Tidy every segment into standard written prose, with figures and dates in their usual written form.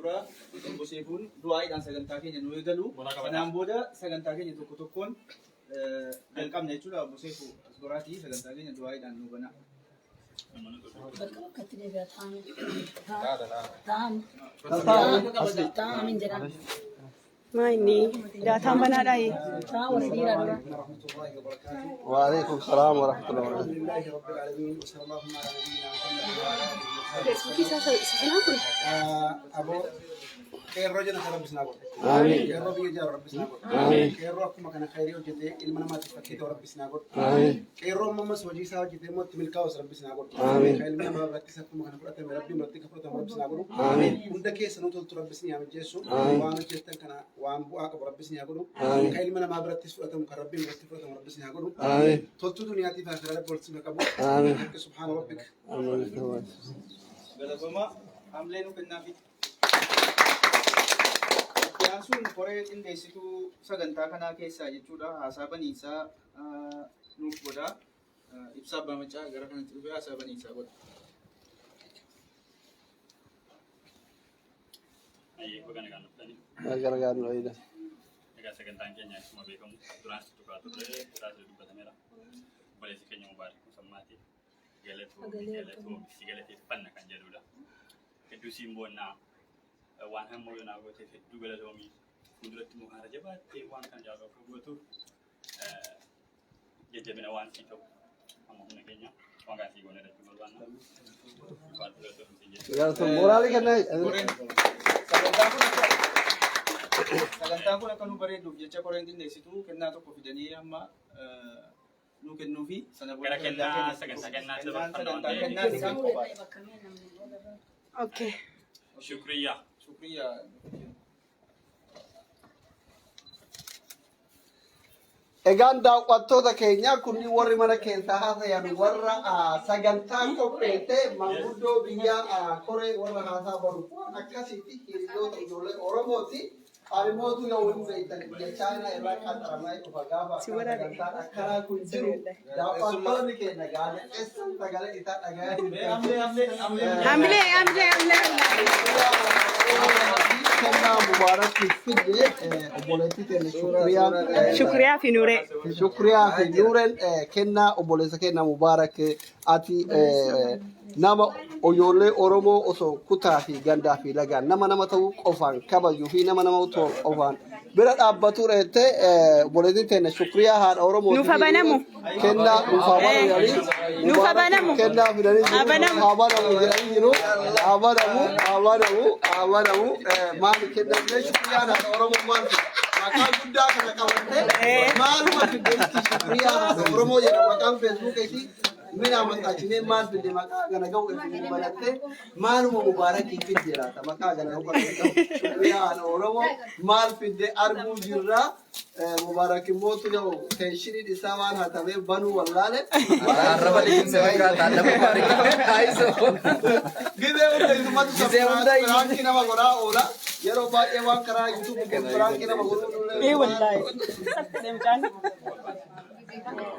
Dura obbo Seefuun du'aa'iidhaan sagantaa keenya nu eegalu. Sanaan booda sagantaa keenya tokko tokkoon jalqabna jechuudha. Obbo Seefuu as goraatii sagantaa keenya du'aa'iidhaan nu banaa. Bakka bakkatti deebi'a ta'an. Ta'an. Ta'an hin jedhan. Maa inni daataan banaadhaa? Ta'an warri dhiiraa dura. وعليكم السلام ورحمة الله وبركاته. الحمد لله رب العالمين وصلى الله على نبينا محمد وعلى آله وصحبه. Feesbuukii isaa isa sanaa kun. Aboo qeerroo jannata rabbi isin haa godhu. Amiin. Qeerroo biyya ijaaru rabbi isin haa godhu. Amiin. Qeerroo akkuma kana khayrii hojjetee ilma namaatiif fakkii ta'u rabbi isin haa godhu. Amiin. Qeerroo ammas hojii isaa hojjetee immoo itti milkaa'us rabbi isin haa godhu. Amiin. Kan ilmi namaa birattis akkuma kana fudhatame rabbiin biratti akka fudhatamu rabbi isin haa godhu. Amiin. Hunda keessanuu toltu rabbi isin haa mijjeessu. Amiin. Waan hojjettan kana waan bu'aa qabu rabbi isin haa godhu. Amiin. Kan ilma namaa birattis fudhatamu kan rabbiin biratti fudhatamu rabbi isin haa godhu. Amiin. Toltuu duniyaatiif akhiraa rabbi walitti isin haa qabu. Amiin. Akka subhaana rabbika. Amiin. Galatoomaa haamlee nu kennaafi. Itti aansuun koree qindeessituu sagantaa kanaa keessaa jechuudha haasaa baniinsaa nuuf godha. Ibsaa Abbaa Maccaa gara kanatti dhufee haasaa baniinsaa godha. Ayyee baga nagaan dhuftanii. Gargaarnu ayida. Egaa sagantaan keenya akkuma beekamu duraan si tuqaa turre irraas dubbatameera. Obboleessi keenya Mubaarik Musammaati. Galatoomi galatoomi si galateeffanna kan jedhudha. Hedduu siin boonnaa waan hamma yoonaa gooteef hedduu galatoomi. Fuulduratti immoo kaara jabaattee waan kana caalu akka gootuuf jajjabina waan sii ta'u amma humna keenya waan kana sii goone jechuu barbaanna. Ulfaadhu galatoomi siin jenna. Galatoomi. Moraalii kennaa. Koreen sagantaan kun akka sagantaan kun akka nu bareeduuf jecha koreen qindeessituu kennaa tokko fidanii hamma nu kennuufi sana booda Gara sagantaa kennaa keenya sagantaa kennaatti kennaan dabarfanna waan sagantaa ta'eef. kennaati isaan qophaa'e. Bakka mee namni booda. Okay. Shukriyaa. Shukriyaa. Egaan daawwattoota keenya kunniin warri mana keessaa haasayan warra sagantaa qopheesse manguddoo biyya koree warra haasaa baru waan akkasiiti hiriyoota ijoollee Oromooti. Ani mootu yoo hin beektan biyya Chaayinaa irraa qaxaramee dhufa gaafa Si akka waraabee. sagantaan akkanaa kun jiru daawwattoonni keenya gaazexeessaan sagalee isaa dhagayaa Mee jirtan. hamlee hamlee hamlee. Hamilee hamilee hamilee. Kennaa Mubaarakii fidde obboleettii keenya Shukriyaan Shukriyaa fi Nuuree. Shukriyaa fi Nuureen kennaa obboleessa keenya Mubaarak ati nama ijoollee Oromoo osoo kutaa fi gandaa fi lagaan nama nama ta'uu qofaan kabajuu fi nama nama ta'uu qofaan bira dhaabbatu dheettee obboleettiin teenya Shukriyaa haadha Oromoo Nuuf haa banamu. kennaa nuuf haa banamu jedhanii Nuuf haa banamu. kennaa fidanii Haa jiru banamu. haa banamu jedhanii jiru haa banamu haa banamu haa banamu maali kennamne Shukriyaan haadha Oromoo maal fide maqaa guddaa kana qabattee maaluma fidde Shukriyaa haadha Oromoo jedha maqaan feesbuukeetii mina maxxansinee maal fidde maqaa kana ga'u itti banattee maaluma mubaarakii fidde laata maqaa kana ga'u Shukriyaa haadha Oromoo maal fidde arguu jirraa. Mubaarak immoo yoo tenshiniin isaa waan hatameef banuu wallaale. Arraba liqimse fakkaata nama Mubaarak. Ayiso. Gizee hunda isumatu Gizee hunda piraankii nama godhaa oola. Yeroo baay'ee waan karaa YouTube kun piraankii nama godhuu Ee wallaahi. Mucaan.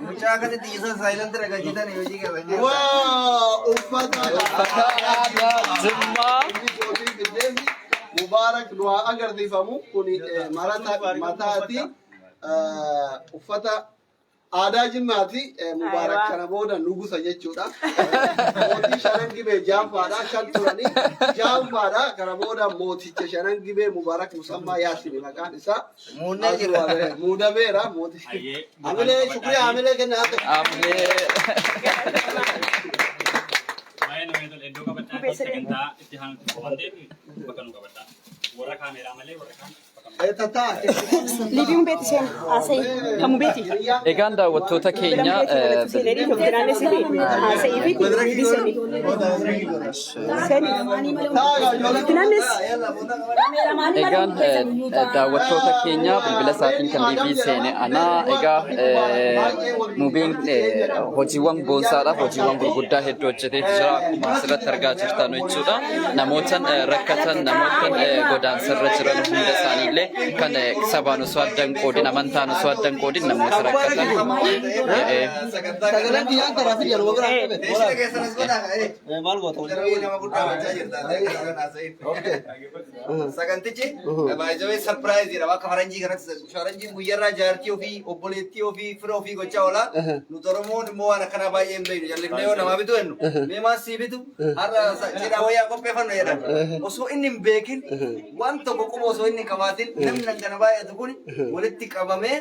Mucaa kanatti isa silent ragachitan hojii keessan. Waa uffata Uffata aadaa Jimmaa. Mubaarak nu haa agarsiifamu kun marata mataati uffata aadaa Jimmaati. Mubaarak Aywa. kana booda nugusa jechuudha. Mootii shanan gibee jaanfaadha shan turanii jaanfaadha kana booda mooticha shanan gibee Mubaarak Musammaa Yaasini maqaan isaa. Muunnee jira. Muudameera mootichi. Ayyee. Hamilee shukriyaa hamilee kenna haa ta'u. Amlee. Baay'ee namatti tola. Iddoo qabadhaa sagantaa itti aanutti waan ta'eef bakka nu qabadhaa. Warra kaameeraa malee warra kaan bakka nu Tataa. Liibii mubeeti seen haasa'ii. Kan mubeeti. Egaan daawwattoota Bira keenya mubeeti walatti seenanii Itoophiyaanessiti haasa'ii fi liibii seeni. Seeni. Finaanis. Egaan daawwattoota keenya bilbila isaatiin kan liivii seene ana egaa mubeen hojiiwwan boonsaadhaaf hojiiwwan gurguddaa hedduu hojjetee jira akkuma asirratti argaa jirtan jechuudha. Namootan rakkatan namootan godaansarra jiran hunda isaaniillee kan sabaan osoo adda hin qoodin amantaan osoo adda hin qoodin namoota rakkatan. Sagaleen biyyaan karaa fi jaluma biraa qabe. Maal goota? Okay. Sagantichi baay'ee surprise jedhama. Akka faranjii kanatti faranjiin guyyarraa jaartii ofii, obboleettii ofii, fira ofii gochaa oola. Nuti Oromoon immoo waan akkanaa baay'ee hin beeknu. Jallifnee yoo namaa bitu jennu. Mee maal sii bitu? Har'a cidha wayyaa qopheeffannu jedhan. Osoo inni hin beekin, waan tokko quba osoo inni hin qabaatin, namni hangana baay'atu kun walitti qabamee,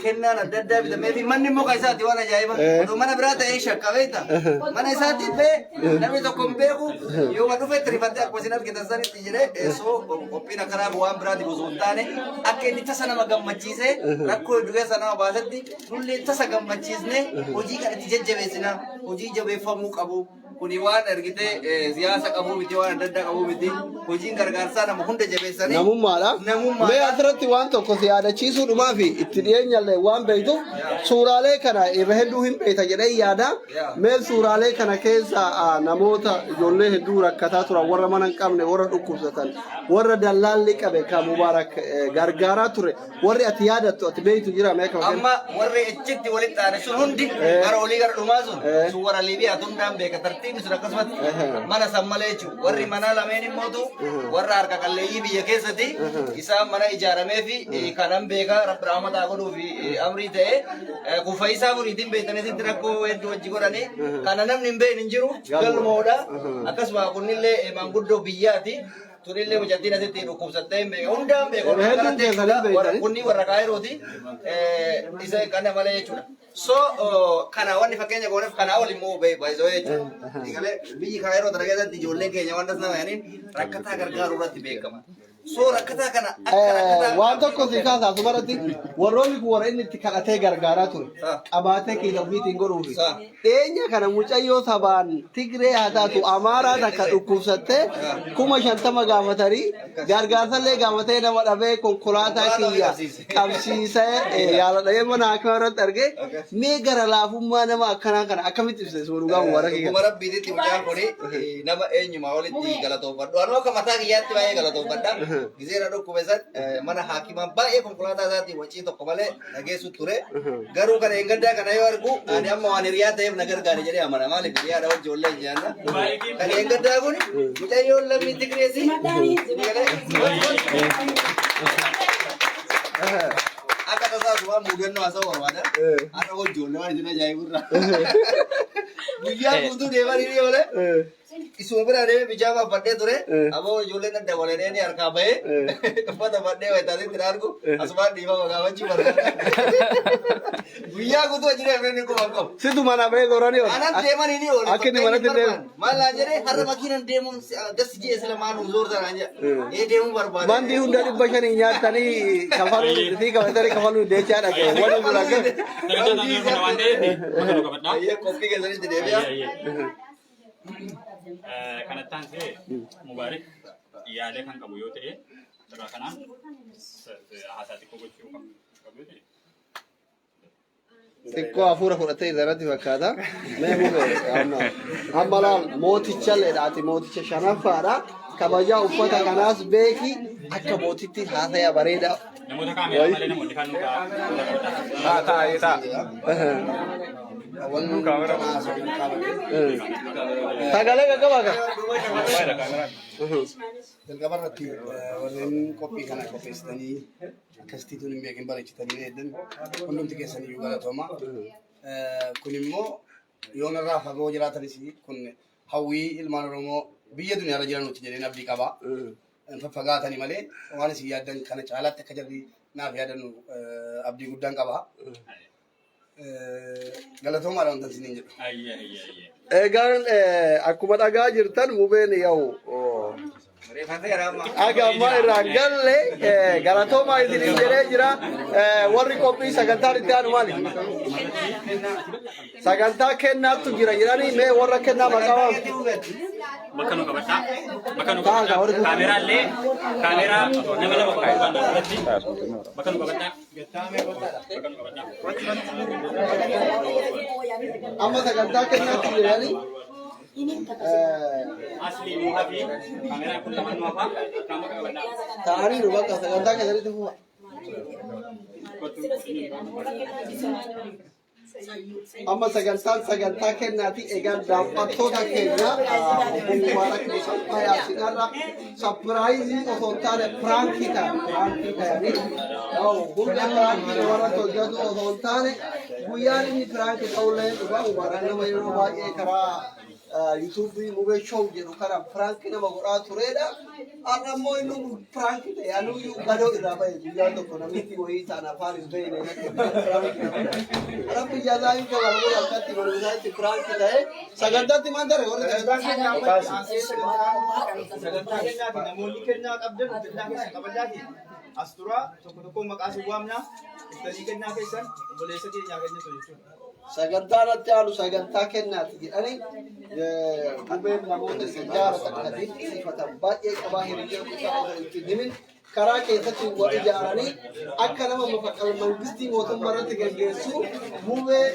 kennaan adda addaa bitamee fi manni immoo kan isaati. Waan ajaa'iba. Otoo mana biraa ta'ee shakka, beekta. Mana isaatti bee namni tokko hin beeku, yoo ma dhufe rifadde akkuma isin argitan sanitti jedhee. Osoo qophiin akkanaa waan biraatiif osoo hin taane, akka inni tasa nama gammachiisee rakkoo hedduu keessa nama baasetti, nullee tasa gammachiisnee hojii kana itti jajjabeessina. Hojii jabeeffamuu qabu. Kuni waan argitee siyaasa qabuu miti, waan adda addaa qabuu miti. Hojiin gargaarsaa nama hunda jabeessanii. Namummaadha. Namummaadha. Mee asirratti waan tokko si yaadachiisuu dhumaa fi itti dhiyeenyallee waan beektuuf, suuraalee kana irra hedduu hin beekta jedhee yaada. Mee suuraalee kana keessa namoota ijoollee hedduu rakkataa turan, warra mana hin qabne, warra dhukkubsatan, warra dallaalli qabe kan Mubaarak gargaaraa ture, warri ati yaadattu, ati beektu jira mee akka Amma warri achitti walitti aane sun hundi gara olii gara dhumaa sun sun warra Liibiyaa hundaan beeka. Tartiibni sun akkasumatti mana san malee jechuudha. Warri manaa lameen immootu warra harka qalleeyyii biyya keessatti isaan mana ijaaramee fi kanan beeka. Rabbi rahmataa godhuu fi amrii ta'e kufa isaa buriitiin beektanii sitti rakkoo hedduu wajji godhanii kana namni hin beekne hin jiru, galmoodha. Akkasuma kunillee maanguddoo biyyaati. Tunillee mucattiin asitti dhukkubsattee hin beeku. Hundaan beeku. Hedduun keessanii beektanii. Kunni warra Kaayirooti. Isa kana malee jechuudha. So kana wanni fakkeenya gooneef kanaa ol immoo baay'isoo jechuudha. Egalee biyyi Kaayiroo tana keessatti ijoolleen keenya waan nama jedhaniin rakkataa gargaaruu irratti beekama. So rakkataa kana akka rakkataa Waan tokko si kaasa asumarratti. Warroonni kun warra inni itti kadhatee gargaaraa ture, qabaatee kiila ofiitiin godhuufi. Dhiyeenya kana mucayyoo sabaan Tigree haa taatu Amaaraa takka dhukkubsattee 50,000 gaafatanii, gargaarsallee gaafatee nama dhabee, konkolaataa kiyya qabsiisee yaala dhahee mana hakimaa irratti argee. Mee gara laafummaa nama akkanaa kana akkamitti ibsa sun dhugaa Mubaarak? Dhuguma rabbiititti mucaan kuni nama eenyumaa olitti galatoonfadhu. Anuu akka mataa kiyyaatti baay'ee galatoonfadha. Gizeera dhukkube san mana haakimaa baay'ee konkolaataa isaatiin wacii tokko malee dhageessu ture. Garuu kana eeggaddaa kana yoo argu, ani amma waan hiriyaa ta'eef na gargaare jedhee amana. Maaliif hiriyaadha wajji wallee hin jaanna. Kan eeggaddaa kun mucayyoon lammii Tigreesi. Akka tasaa waan mudannoo haasa'uu barbaada. Har'a wajjoollee waan isin ajaa'iburra. Guyyaa guutuu deemanii ni oole. Isuma bira deemee bijaama uffadhee ture. Aboo ijoolleen adda walee ni harkaa bahee uffata uffadhee wayitaasitti na argu, asumaan dhiifama gaafachuu barbaada. Guyyaa guutuu hojii deemnee ni kuma qabu. Situ mana bahee goranii oole. Anan deemanii ni oole. Akka inni manatti hin deemne. Maal naan jedhee, har'a makiinan deemuun das jee sila maal nu zoorta naan jedha. Ee, deemuu barbaada. Mandii hunda 500 nyaatanii kafaluu fi qabatanii kafaluu deechaa dhaga'e. Wani bira gahe. Sagantaa isaanii kana waan ta'eef bakka nu qabadhaa. Ayyee, qophii keessanitti deebi'a. Kanatti aansee Mubaarik yaada kan qabu yoo ta'e, irraa kanaan haasaa xiqqoo gochuu kan qabu yoo ta'e. Xiqqoo hafuura fudhatee irratti fakkaata. Mee mubee amma amma laal, mooticha leedhaati, mooticha shanaffaadha. Kabajaa uffata kanaas beeki, akka mootitti haasaya bareedaa. Namoota kaameeraa malee namoonni kaan nu kaa'aa. Taa taa taa. Qabate. Sagalee qaqqabaa kan. Jalqaba irratti warreen qophii kana qopheessitanii akkasitti tun hin beekin bareechitanii eeddan, hundumti keessan iyyuu galatooma. Kun immoo yoon irraa fagoo jiraatanis, kun hawwii ilmaan Oromoo biyya duniyaarra jiranuuti jedheen abdii qaba. Faffagaatanii malee waan isin yaaddan kana caalaatti akka jarri naaf yaadannu abdii guddaan qaba. Galatoomaadha wanta isiniin jedhu. Ayyee ayyee ayyee. Egaan akkuma dhagaa jirtan, mubeen yaa'u aga ammaa irraan galle galatoomaa isiniin jedhee jira. Warri qophii sagantaan itti aanu maali? Sagantaa kennaattu jira jedhanii, mee warra kennaa maqaa waam. Bakka nu qabadhaa. Bakka nu Taa, qabadhaa. warri kun- Kaameeraa illee kaameeraa nama lama kaa'uu baannaa irratti. Bakka nu qabadhaa. Bakka nu qabadhaa. Amma sagantaa kennaattu jedhanii. Asli nu hafi. Kaameeraan kun lamaan nu hafa. Kan bakka qabadhaa. Ta'anii nu bakka sagantaa keessatti fufa. Kottu. Amma sagantaan sagantaa kennaati. Egaa daawwattoota keenya, obbo Mubaarak Musaffaa Yaasinarra surprise osoo hin taane prank ta'an, prank ta'anii hunda prank namarratti hojjetu osoo hin taane, guyyaan inni prank ta'ullee dhugaa Mubaarak nama yeroo baay'ee karaa YouTube Mubee Show jedhu kana prank nama godhaa turedha. Har'a immoo inni prank ta'e, anuyyuu gadoo irraa bahe. Guyyaan tokko namitti wayii ta'an afaan hin beekne natti prank nama. Rabbi jazaa hin qaban godhu, akkatti barumsaatti prank ta'e sagantaatti maal ta'e warri Sagantaan keenya amma itti aansee sagantaa kennaati. Namoonni kennaa qabdan kennaa keessan qaballaati. As turaa, tokko tokko maqaa isin waamna. Dhuftanii kennaa keessan obboleessa keenyaa kennitu jechuudha. Sagantaa irratti aanu sagantaa kennaati jedhanii, Mubeen namoota isa jaalatan kan dinqisiifatan baay'ee qabaa, hiriyoota isaa osoo itti himin karaa keessatti wal ijaaranii akka nama mafaqal mangistii mootummaa irratti gaggeessu Mubee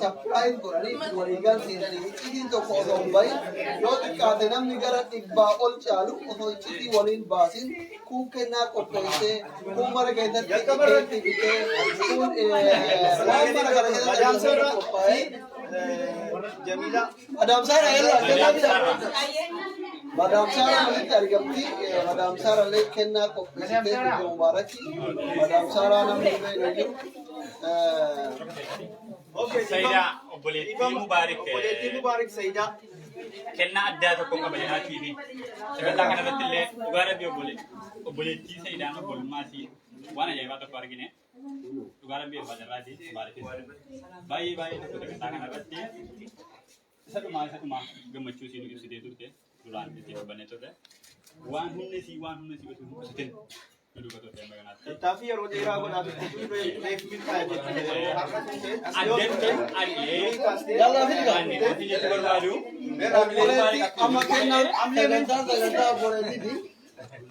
surprise godhanii walii galsiisanii, iccitiin tokko osoo hin bahin, yoo xiqqaate namni gara 100 ol caalu osoo iccitii waliin baasin, kuun kennaa qopheessee, kuun mana keessatti keetti bitee, kuun waan mana kana keessatti qophaa'ee. Jamiilaa. Madam Sara yalla kennaa bida. Madam Sara asitti argamti. Madam Sara illee kennaa qopheessitee turte Mubaaraki. Madam Sara namni beeknu jiru. Sayidaa, obboleettii Mubaarik. Obboleettii Mubaarik Sayidaa. Kennaa addaa tokko qaba jedhaatii fi sagantaa kanarratti illee dhugaa rabbii obboleettii Sayidaan obbolummaa isii waan ajaa'ibaa tokko argine. Dhugaa rabbii abbaa jarraati Mubaarikis. Baay'ee baay'ee tokko sagantaa kanarratti isa dhumaa gammachuu isii nu ibsitee turte, duraan itti dubbannee turre. Waan humna isii osoo hin qusatin nu duuka turte amma kanaatti. Tattaaffii yeroo dheeraa godhaa turte reef milkaa'e jechuudha. Yeroo har'a turte as yoo Addatti turte adee Yalla fidga. ani wanti jechuu barbaadu. Obboleettii amma kennaan sagantaan sagantaa obboleettiiti.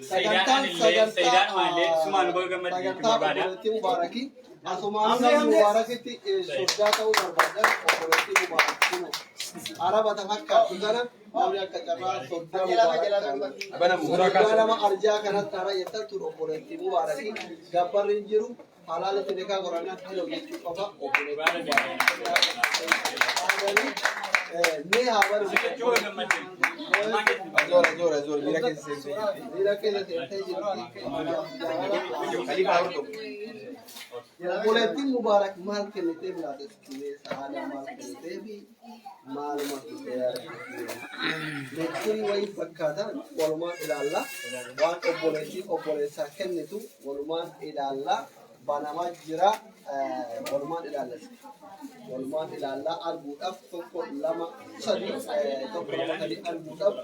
Sayidaan illee, Sayidaan maallee sumaan nu baga gammadde jechuu Sagantaa barbaada. obboleettii Mubaaraki. Asumaan Mubaarakitti soddaa ta'uu barbaadan, obboleettii Mubaarak kun araba ta fakkaattu kana, namni akka carraa soddaa Mubaarak ta'an. Soddaa nama arjaa kanatti hara jettan tun obboleettii Mubaaraki. Gabbarri hin jiru, halaala tinekaa qorannaa hello jechuu qofa, obboleettii Mubaarak. Mee haa banu. Jechuu baga gammadde. Zoora zoora zoora, miira keessa seentee jirti. Miira keessa seentee jirti. Khalifa hordofu. Obboleettiin Mubaarak maal kennitee bilaate? Mee sa'aada maal kennitee fi maaluma kennitee? Meetirii wayii fakkaata, walumaan ilaalla. Waan obboleettiin obboleessaa kennitu walumaan ilaalla. Banamaa jira, walumaan ilaalla. Walumaan ilaalla arguudhaaf, tokko, lama, sadi, tokko, lama, sadi, arguudhaaf,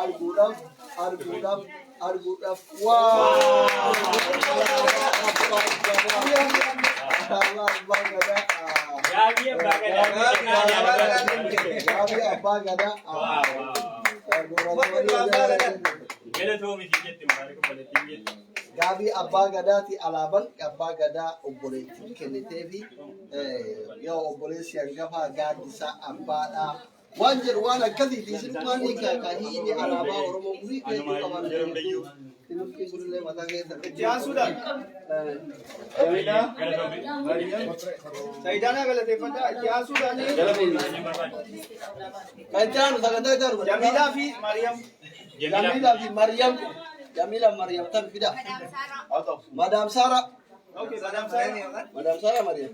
arguudhaaf, arguudhaaf, arguudhaaf. Waa! Abbaa Gadaa. Gaabii abbaa gadaa. Gaabii abbaa gadaa. Galatoomi si jetti Mubaarak obboleettiin jetti. Gaabii abbaa gadaati, alaaban abbaa gadaa obboleettiin kennitee fi yoo obboleessi hangafaa gaaddisaa abbaadhaa waan jedhu waan akkasiiti. Isinummaan hiikaa ka hiini alaabaa Oromoo gumii keetuu qaban timirtiin kunillee mataa keessa. Itti aansuudhaan. Jamiilaa. Sayidaanaa galateeffadhaa. Itti aansuudhaan. Kan itti aanu sagantaa itti aanu. Jamiilaa fi Maariyaam. Jamiilaa fi Maryam. Jamiilaa fi Maryam tan fida. Madam Sara. Okay, Madam Sara. Madam Sara, Maryam.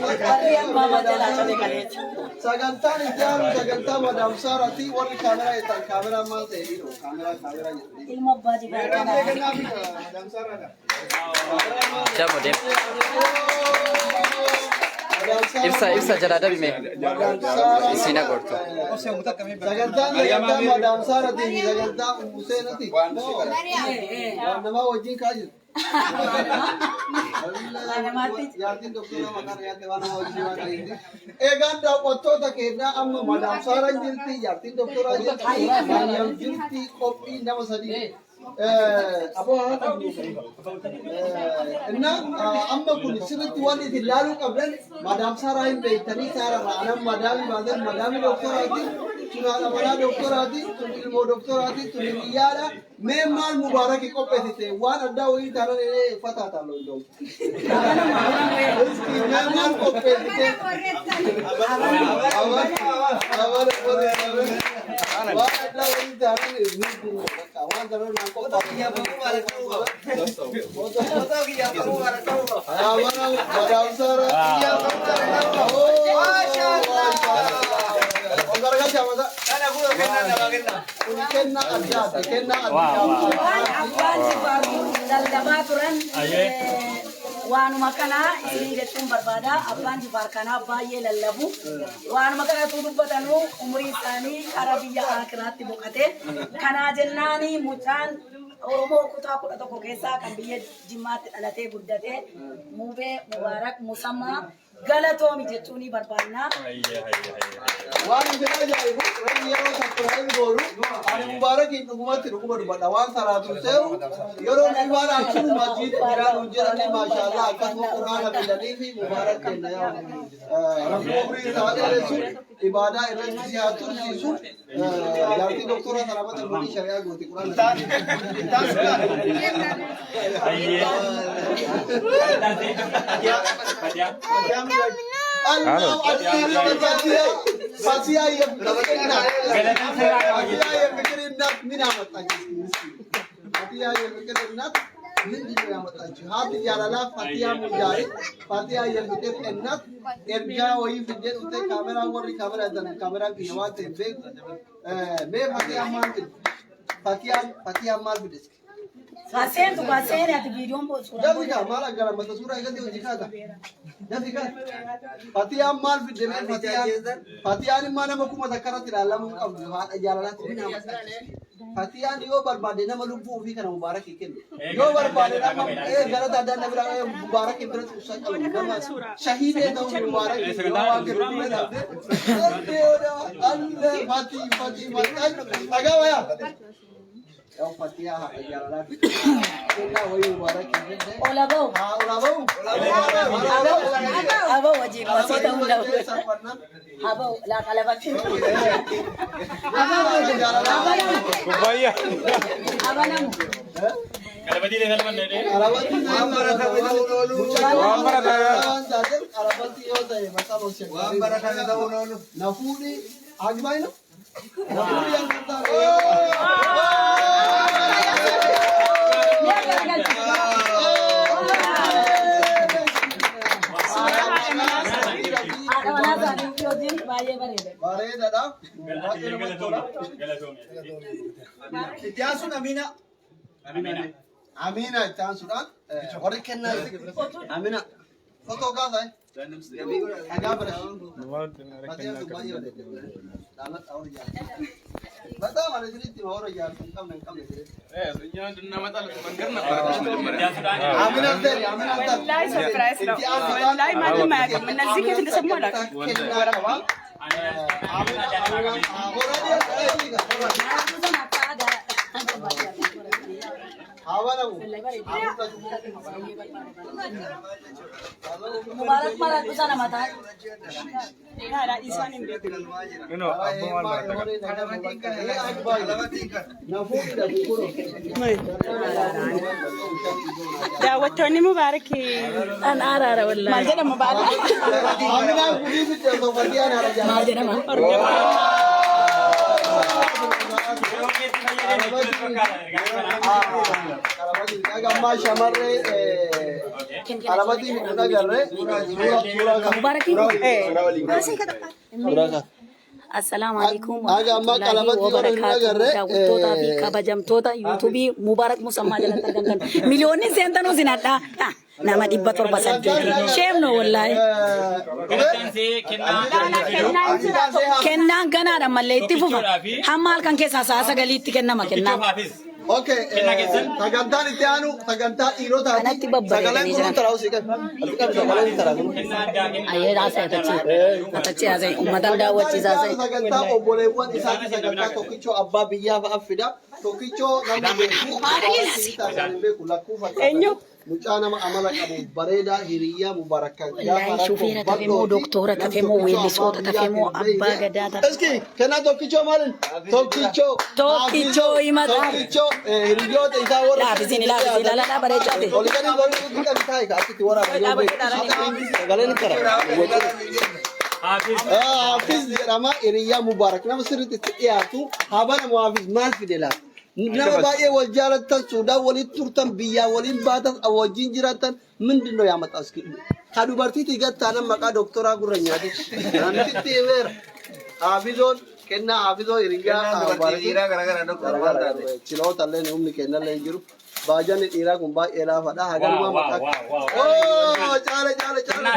Maryam mama jalaa cabe kaleecha. Sagantaan itti aanu sagantaa Madam Saraati. Warri kaameraa jettan, kaameraa maal ta'e dhiiroo, kaameraa kaameraa jedhu. Ilma abbaa dibaa Meeqaan kennaa fi Madam Saraadha. Jamo deem. Ibsa ibsa jalaa dabime. Isiin agortu. Sagantaan sagantaa Madam Saraati fi sagantaa Huseenati. Waan namaa wajjin kaa jiru. Jaartiin doktora maqaan yaadde waan nama wajjin waan ta'eef. Egaan daawwattoota keenyaa, amma Madam Saaraan jirti, jaartiin doktoraa jirti, Maryam jirti, qophii nama sadii. Aboo haa qabdu. Inna amma kun sirriitti waan isin ilaaluu qabdan, Madaam Saaraa hin beektanii, Saaraarraa anan madaamii baatan, madaamii doktoraati, tun haadha manaa doktoraati, tun ilmoo doktoraati, tun hiriyyaadha. Mee maal Mubaarakii qopheessite? Waan addaa wayii taanaan ee uffataa taalo iddoo. Iski mee maal qopheessite? Waan addaa wayii taanaan waan taanaan naan qophaa'e. Madaam Saaraa. Kun kennaa addaati, kennaa addaati. Waan abbaan Jifaar lallabaa turan waanuma kanaa isinii jechuun barbaada. Abbaan Jifaar kanaa baay'ee lallabu. Waanuma kanatu dubbatanuu umurii isaanii karaa biyya akiraatti boqate. Kanaa jennaani mucaan Oromoo kutaa 11 keessaa kan biyya Jimmaatti dhalatee guddatee Mubee Mubaarak Musammaa galatoomi jechuun ni barbaanna. Waan isin ajaa'ibu, reefu yeroo surprise goonu, ani Mubaarakiin dhugumatti dhuguma dubbadha. Waan saraatu se'u yeroo dhugaan achuma masjiida jiraa nuun jedhanii, maashaallah, akkasuma quraana fidanii fi Mubaarak kenna. Yaa Rabbi umrii isaa dheeressu, ibaadaa irratti si haa tursiisu. Jaartii doktora sana mata shari'aa gooti quraana. Ittaan suudhaan. Allah Fatiha, Fatiha የፍቅር እናት፣ ፋቲያ የፍቅር እናት ምን አመጣች? እስኪ ምስኪን ፋቲያ የፍቅር እናት ምንድን ነው ያመጣችው? Haati jaalalaa Fatiyaa Mujaarid, Fatiyaa የፍቅር እናት ergaa wayii fiddee dhuftee, kaameraa warri kaameraa jiran kaameraa kiyya waan ta'eef beeku. Mee Fatiyaa maal fidde? Fatiyaan, Fatiyaan maal fidde? Kaseentu kaseeni ati viidiyoon suuraa. Dafi kaa, maal aggara mata suuraa eegatti hojii kaata. Dafi kaa. Fatiyaan maal fidde mee Fatiyaan? Fatiyaan immoo nama 1000 irratti ilaalamuu hin qabdu. Haadha jaalalaatti ni nama. Fatiyaan yoo barbaade nama lubbuu ofii kana Mubaarakii kennu. Yoo barbaade nama galata addaa na biraa Mubaarakii biratti ibsa qabu. Nama shahiidee ta'uu Mubaarakii yoo waan kennu bira dhabde. Alle Fatii, Fatii, Fatii. Dhagaa wayaa. Yaa Fatiyaa haadha jaalalaatti. Kennaa wayii Mubaarakii fidde. Ola ba'u. Haa, ola ba'u. Aba'u wajjin masii ta'uu danda'u. Aba'u laa qalabatti. Kubbaayyaa. Abanamu. Galabatii galbanne. Waan baratame ta'uun oolu. Waan baratame. Waan baratame ta'uun oolu. Na fuudhi agbaayina. Na fuudhi hanqataa. Mee garagalchi. Haadha manaa isaanii wajjin baay'ee bareeda. Bareedaadha. Baay'ee namatti tola. Itti aansuun Amina. Amina. Amina itti aansuudhaan warri kennaa Amina. Fotoo kaasaa. Dhagaa bira. Fatiyaan sun baay'ee bareeda. Dhaaladha warri jaalatu. በጣም አለ sirriitti warra jaalatu hin qabne, hin qabne sirriitti. Amina Teri, Amina Teri. ወላሂ surprise ነው። Itti aansuudhaan ወላሂ ማንም አያውቅም። እነዚህ ከየት እንደሰሙ አላውቅም። kennaa qaba. Amina, Amina, already Maratuu sana akka aadaa. Haabanamu. Mubaarak maratuu sana mataa. Isaan hin beeku. No, abbaa maal barata qaba. Na fuudhi kukuru. Daawwattoonni Mubaarak An araara wallaahi. maal jedhamu baala? Aminaan gudii fitte osoo Fatiyaan haadha Maal jaalatu. jedhama? Yeroo keetti fayyadame jechuudha. Gammaa shamarree qalabatii hin agarre suuraa Mubaarakii. Assalaamu alaikum Haga ammaa warahmatullahi qalabatii warra hin wabarakaatuh. agarre, Daawwattootaa fi kabajamtoota yuutuubii Mubaarak Musammaa jalatti argamtan. Miliyoonni seentanuu sinadha. Nama 708. Sheemno wallaahi. Galataan kennaa Kennaan jira. Kennaan ganaadha mallee itti fufa. Hamma halkan keessaa sa'a 9tti kennama kennaan. Hafiz. Okay, sagantaan itti aanu sagantaa dhiirotaati. Kanatti babbareedanii Sagaleen kun jiran. taraa osii qabi. Ati qabi sagaleen taraa kun. Ayyee haasa'e tachi. Tachi haasa'e. Uummatan daawwachiisaa haasa'e. Sagantaa obboleewwan isaati sagantaa tokkichoo abbaa biyyaa fa'a fida. Tokkichoo namni beeku hawaasa hin beeku lakkuu fakkaata. Mucaa nama amala qabu bareedaa hiriyyaa Mubarak kan gaafa Wallaahi rakkoo shufeera tafe moo bal'ooti. doktora Namni tafe moo tokkichoo abbaa weellisoota tafe biyyaa moo hin abbaa beekne. gadaa tafe. Eski kennaa tokkichoo maalin? Tokkichoo Tokkichoo Haafizoo himataa. tokkichoo hiriyoota isaa warra Laafisiin laafisiin laalaa bareechaate. Oli gadi oli gadi taa'e ka achitti waraaba yoo beeku. Sagaleen ni tara. Hafiz jedhama hiriyyaa Mubarak nama sirriitti itti dhiyaatu habana Hafiz maal fide laata? Nama baay'ee wal jaalattan Suudaan waliin turtan biyyaa waliin baatan wajjin jiraatan ምንድን ነው ያመጣው? እስኪ ከዱበርቲቲ ገታነ መቃ ዶክተራ ጉረኛቲ namtitti himeera. Hafizoon kennaa Hafizoo hiriyyaa Kennaan dubartii Mubarakii dhiiraa garagara doktor maal taate? chiloota illee humni kennallee hin jiru. Baajanni dhiiraa kun baay'ee laafaadha. Hagalumaa maqaa. Oo caala caala caala.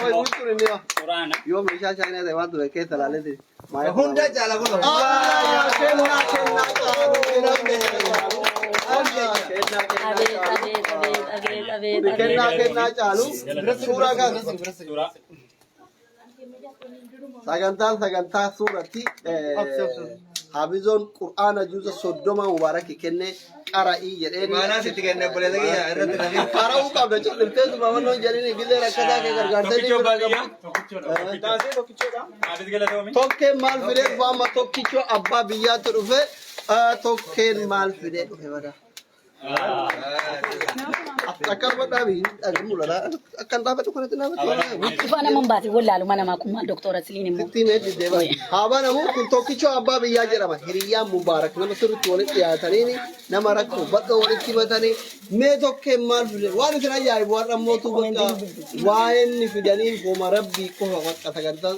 Oi wiituun inni yoo meeshaa chaayinaa ta'e waan ture keessa ilaaleeti. Hunda caala kun. Kennaa kennaa caalu kennaa kennaa caalu. Kennaa kennaa Abeet caalu. abeet abeet abeet abeet abeet. Kennaa kennaa caalu. Suuraa kana. Sagantaan sagantaa suuratti Hafizoon Qur'aana juuza 30 Mubaaraki kennee qara'ii jedheen. Imaanaa sitti kenne obboleessa kiyya irratti rafii. Qara'uu qabda calliftee tumamannoon jedhini gizee rakkataa kee gargaartee ni bira gabu. Taasee tokkichoodha. Tokkeen maal fidee dhufe amma tokkichoo abbaa biyyaatti dhufe tokkeen maal fidee dhufe bada. Akkanuma dhaabi dhagin mul'ata. Akkan dhaabadhu kanatti dhaabadhu. Ifaa nama hin baasin wallaaluma namaa kun maal doktora Siliin immoo. Sitti mee diddeeba. Haa banamu kun tokkichoo abbaa biyyaa jedhama. Hiriyyaan Mubaarak nama sirriitti walitti dhiyaataniini nama rakkoo bal'oo walitti himatanii mee tokkeen maal fide waan isin ajaa'ibu har'a mootu bakka waa'een ni fidanii homa rabbii qofa bakka sagantaan.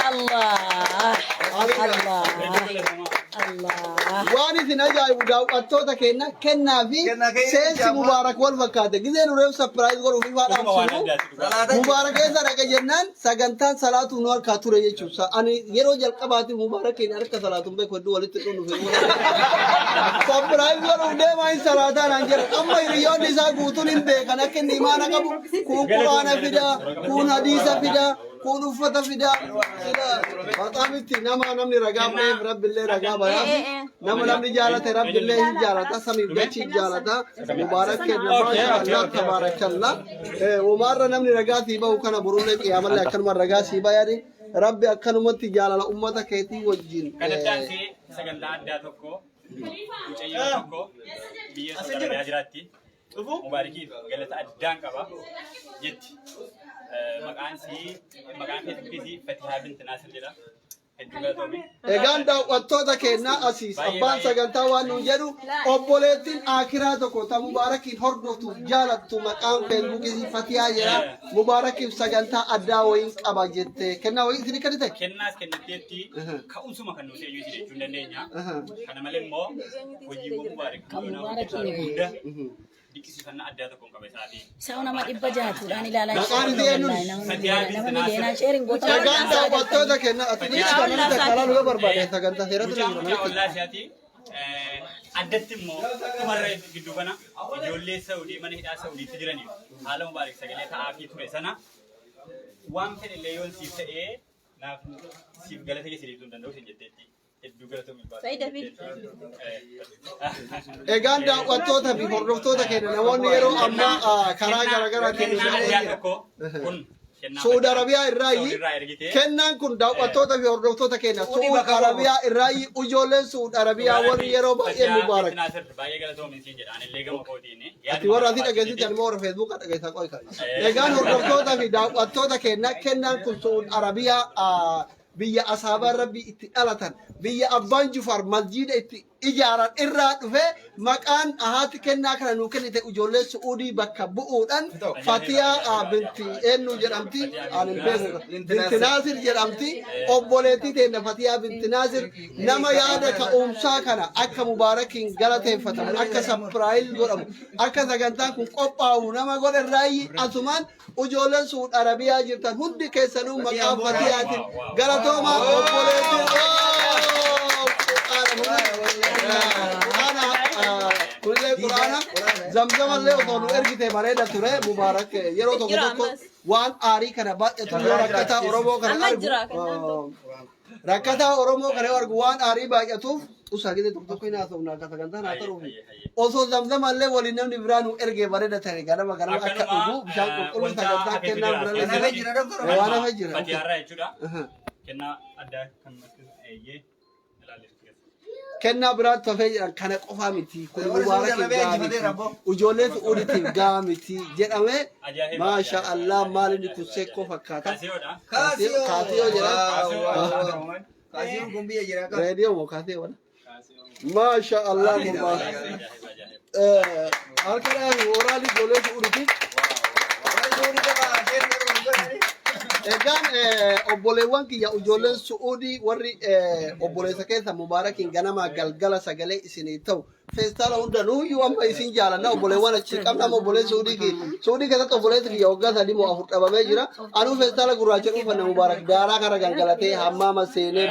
Allah Allah Allah. Waan isin ajaa'ibu daawwattoota kenna kennaa fi Kennaa keenya seensi jaamaa. Mubaarak wal fakkaate. Gizee nu reefu surprise godhuuf ifaa dhaamsinu. Mubaarak eessa dhaqe jennaan sagantaan salaatuu nu harkaa ture jechuudha. Ani yeroo jalqabaatiif Mubaarakiin harka salaatuun beeku hedduu walitti dhufu. Surprise godhuuf deemaa hin salaataa naan jedhan. Amma hiriyoonni isaa guutuun hin beekan akka inni imaana qabu. Kun quraana fidaa, kun hadiisa fidaa, kun uffata fidaa. Sila Bataamitti nama namni ragaa ba'eef rabbillee ragaa bayaaf. Nama namni jaalate rabbillee hin jaalata. Samiif dachi hin jaalata. Mubaarak kenna maasha Allah tabaarakallah. Umaarra namni ragaa sii bahu kana borullee qiyaamallee akkanuma ragaa sii bayani. Rabbi akkanumatti jaalala ummata keetii wajjin. Kanatti sagantaa addaa tokko mucayyoo tokko biyya Saudi Arabiyaa jiraatti. Mubaarakiif galata addaan qaba jetti. Maqaan sii maqaan feesbuukii Fatihaa bint Naasir jedha. Hedduu galatoomi. Egaan daawwattoota keenyaa asiis abbaan sagantaa waan nuun jedhu obboleettiin akiraa tokko ta Mubaarakiin hordoftuuf jaalattu maqaan feesbuukii Fatihaa jedha. Mubaarakiif sagantaa addaa wayiin qaba jette. Kennaa wayii isin kennite? Kennaas kenniteetti ka'umsuma kan nuti eenyu jechuu hin dandeenya. Kana malee immoo hojiiwwan Mubaarak Kan Mubaarakiin hunda dinqisiifannaa addaa tokkoon qaba isaafi. Isa nama 600tuudhaan ilaalaa Maqaan isii eenyuun? Nama miliyoonaan sharing goota. Egaan daawwattoota keenyaa ati ni namni takka laaluu yoo barbaade sagantaa seeratu Mucaa jira. mucaa ollaa isaati. Addatti immoo dhumarra gidduu kana ijoollee Saudii mana hidhaa Saudiitti jiraniif haala Mubaarak sagalee ta'aafii ture sana waan fedhe illee yoon siif ta'ee naaf siif galata keessa deebisuu hin danda'u isin jetteetti. Hedduu galatoomi. Egaan daawwattoota fi hordoftoota keenya namoonni yeroo ammaa karaa garaagaraatiin Kennaa addaa tokko kun kennaa Suudi Arabiyaa irraayi Saudi irraa ergitee kennaan kun daawwattoota fi hordoftoota keenya Suudi Arabiyaa irraayi ijoolleen Suudi Arabiyaa warri yeroo baay'ee Mubaarak. Naasir baay'ee galatoomi siin jedha anillee gama kootiin. Ati warra asii dhageessitti ani immoo warra Feesbuukaa dhageessaa qoy kan. Egaan hordoftoota fi daawwattoota keenya kennaan kun Suudi Arabiyaa biyya asaabaan rabbii itti dhalatan biyya abbaan Jufar masjiida itti ijaaran irraa dhufe maqaan haati kennaa kana nuu kennite ijoollee Su'uudii bakka bu'uudhaan Fatiyaa binti eenyu jedhamti ani hin beeku binti Naasir jedhamti obboleettii teenya Fatiyaa binti Naasir nama yaada ka'umsaa kana akka Mubaarakiin galateeffatamu akka surprise godhamu akka sagantaan kun qophaa'u nama godhe irraayi asumaan ijoolleen Suud Arabiyaa jirtan hundi keessanuu maqaa Fatiyaatiin galatoomaa obboleettii. Quraana kunillee quraana zamzamallee otoo nu ergite bareeda ture Mubaarak yeroo tokko tokko waan aarii kana baay'atu yoo rakkataa Oromoo kana argu rakkataa Oromoo kana yoo argu waan aarii baay'atuuf usaa gidee tokko tokko hin haasofna akka sagantaan haa ta'uuf osoo zamzamallee waliin namni biraa nu ergee bareeda ta'e ganama ganama akka dhugu bishaan qulqulluu sagantaa kennaa birallee jira doktor. Waan hafe jira. Fatiyaarraa jechuudha. Kennaa addaa kan eeyyee ilaallee. Kennaa biraatti hafee jedhan kana qofaa miti kun Mubaarakiif gahaa miti ijoollee Su'uuditiif gahaa miti jedhamee maasha Allah maal inni kun sekkoo fakkaata. Kaasiyoodha. Kaasiyoo jedha. Kaasiyoon kun biyya jira akka. Reediyoo moo kaasiyoo wala. Maasha Allah Mubaarak. Harka dhaabi waraanni ijoollee Su'uuditiif. Egaan obboleewwan kiyya ijoolleen Su'uudii warri obboleessa keessa Mubaarakiin ganamaa galgala sagalee isinii ta'u feestaala hunda nuuyyuu amma isin jaalanna obboleewwan achi qabna amma obboleessi Su'uudii kiyya Su'uudii keessatti obboleessi kiyya waggaa 3 moo 4 dhabamee jira anuu feestaala gurraacha dhufanna Mubaarak daaraa kana gangalatee hammaama seenee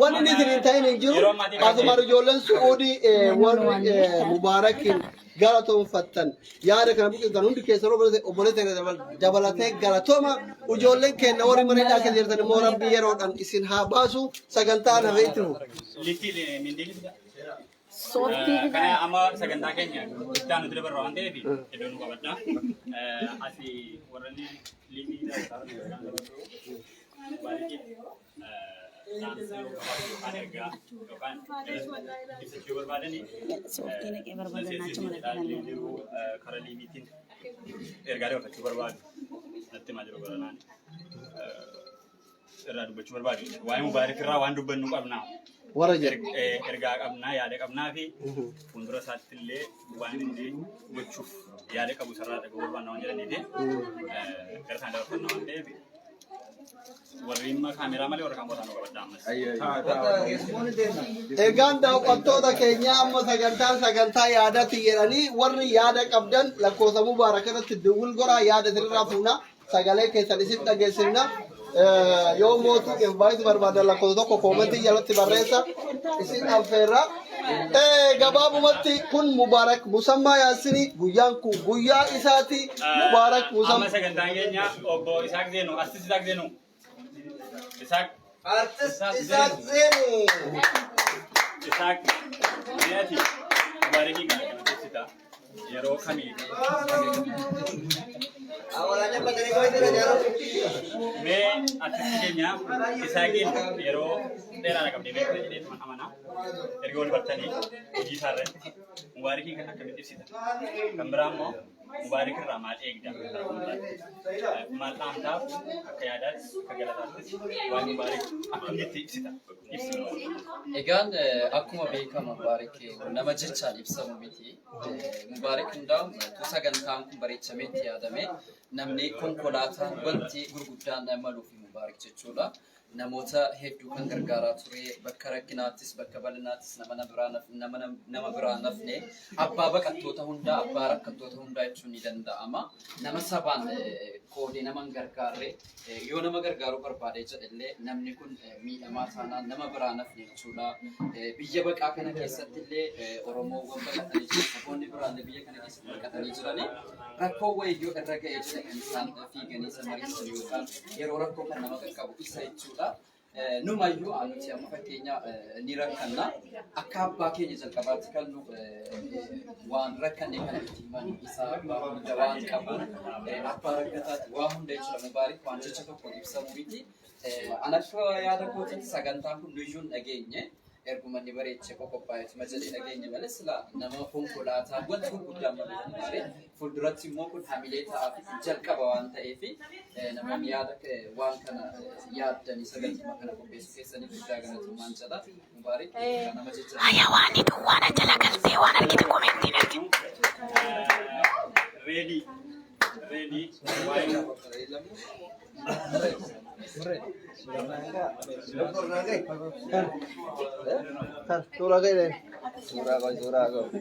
wanni inni isin hin ta'in hin jiru asumaan ijoolleen Su'uudii warri Mubaarakiin galatoonfattan yaada kana buqiftan hundi keessan obboleessa dabalatee galatooma ijoolleen keenya warri mana hidhaa keessa jirtan immoo rabbi yeroodhaan isin haa baasu sagantaa hafe itti fufu. Litti mindiilidha. Sooftii Kana amma sagantaa keenya itti aanu dabarra waan ta'eef iddoo nu qabadha. Asi warreen liitii baay'ee dhaamsa yoo qabaatu yookaan ergaa yookaan ibsachuu barbaadanii Sooftii naqee barbaadan naachuma naqee jiru karaa liiviitiin ergaa dabarfachuu barbaadu natti himaa jiru baranaan irraa dubbachuu barbaadu. Waa'ee Mubaarak irraa waan dubbannu qabna. Warra jedhu. Ergaa qabnaa, yaada qabnaa fi fuuldura isaatti illee waan inni gochuuf yaada qabu sarara dhaga'uu barbaanna waan jedhaniif gara isaan dabarfanna waan ta'eef warri imma kaameraa malee warra kaan bootaan nu qabadha ammas. Egaan daawwattoota keenya amma sagantaan sagantaa yaadati jedhanii warri yaada qabdan lakkoofsa Mubaarak irratti duwwil goraa yaada isinirraa fuuna sagalee keessan isin dhageessifna. Yoo mootu invite barbaadan lakkoofsa tokko koomentii jalatti barreessa isin affeerra. Gabaabumatti kun Mubaarak Musammaa Yaasinii guyyaan kun guyyaa isaati Mubaarak Amma Musammaa. sagantaan keenya obbo Isaaq Zeenuu, Artist Isaaq Zeenuu. Isaaq Artist Isaaq Zeenuu. Isaaq Meeti Mubaarakii kana kan ibsita yeroo kamii Awwalaan batanii koo itti jaaru. Mee artistii keenya Isaaqiin yeroo dheeraadha qabdee beekta jedhee amana. Erga wal bartanii hojii isaa irratti Mubaarakii kan akkamitti ibsita? Kan biraa immoo Mubaarak irraa maal eegda? Maal dhaamtaaf akka yaadaatti akka galataattis waan Mubaarak akkamitti ibsita? Ibsi. Egaan akkuma beekamu Mubaarak nama jechaan ibsamu miti. Mubaarak hundaa'u sagantaan kun bareechamee itti yaadame namni konkolaataan wanti gurguddaan maluuf Mubaarak jechuudha. Namoota hedduu kan gargaaraa ture bakka rakkinaattis bakka bal'inaattis nama biraa nafne abbaa baqattoota hundaa abbaa rakkattoota hundaa jechuun ni danda'ama. Nama sabaan qoodee nama hin gargaarre yoo nama gargaaruu barbaade jedhellee namni kun miidhamaa taanaan nama biraa nafne jechuudha. Biyya baqaa kana keessatti illee Oromoowwan baqatanii jiran saboonni biraallee biyya kana keessatti baqatanii jiranii rakkoo wayiyyoo irra ga'ee jedhe kan isaan fiiganii isa mariisan yookaan yeroo rakkoo kan nama qaqqabu isa jechuudha. Numayyuu nuti amma fakkeenya ni rakkanna. Akka abbaa keenya jalqabaatti kan nu waan rakkanne kana itti himan isa abbaa hunda waan qabu abbaa rakkataati waa hunda jechuudha. Mubaarik waan jecha tokkoon ibsamu miti. An akka yaada kootiitti sagantaan kun nuyyuu hin dhageenye. Erguma inni bareechee qophaa'eetuma jedhee dhageenye malee sila nama konkolaataa wanti gurguddaan malee malee fuulduratti immoo kun hamilee ta'aa fi jalqaba waan ta'eef namoonni yaada waan kana yaaddanii sagantaa kana qopheessuu keessanii guddaa galatoomaan jedha. Mubaarik nama jecha. Hayawaanii duwwaana jala galtee waan argite komentiin ergite. Ready. Ready. Waa'ee Suuraa ka'e. Suuraa ka'e, suuraa ka'e.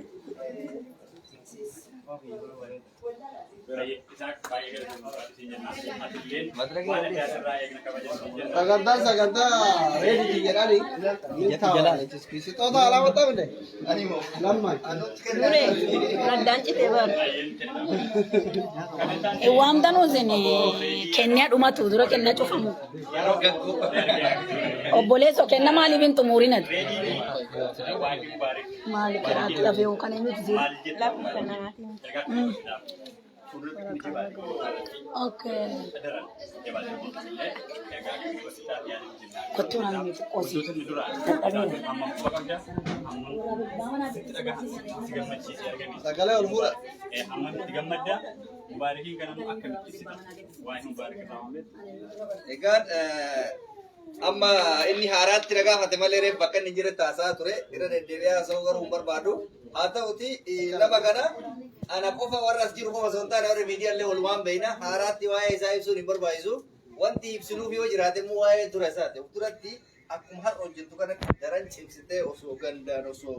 Sagantaa sagantaa reediti jedhani. Sixoota alama qabne. Lamma. Raddaan citee bara. Waamtanuu isin kennaa dhumatu dura kennaa cufamu. Obboleessoo kenna maaliif hin xumurin ati? Maali kanaatti lafee kan eenyutu jira? Okay. Kottuu naan xiqqoo si. Sagalee ol fuudha. Egaan amma inni haaraatti na gaafate malee reef bakka inni jiretti haasa'aa ture irra deddeebi'ee haasa'uu garuu hin barbaadu. Haa ta'uti nama kana ana qofa warra as jiru qofa osoo hin taane warri miidiyaallee walumaan beekna haaraatti waa'ee isaa ibsuun hin barbaachisu. Wanti ibsinuuf yoo jiraate immoo waa'ee dura isaati. Of duratti akkuma har'a hojjettu kanatti daran cimsitee osoo gandaan osoo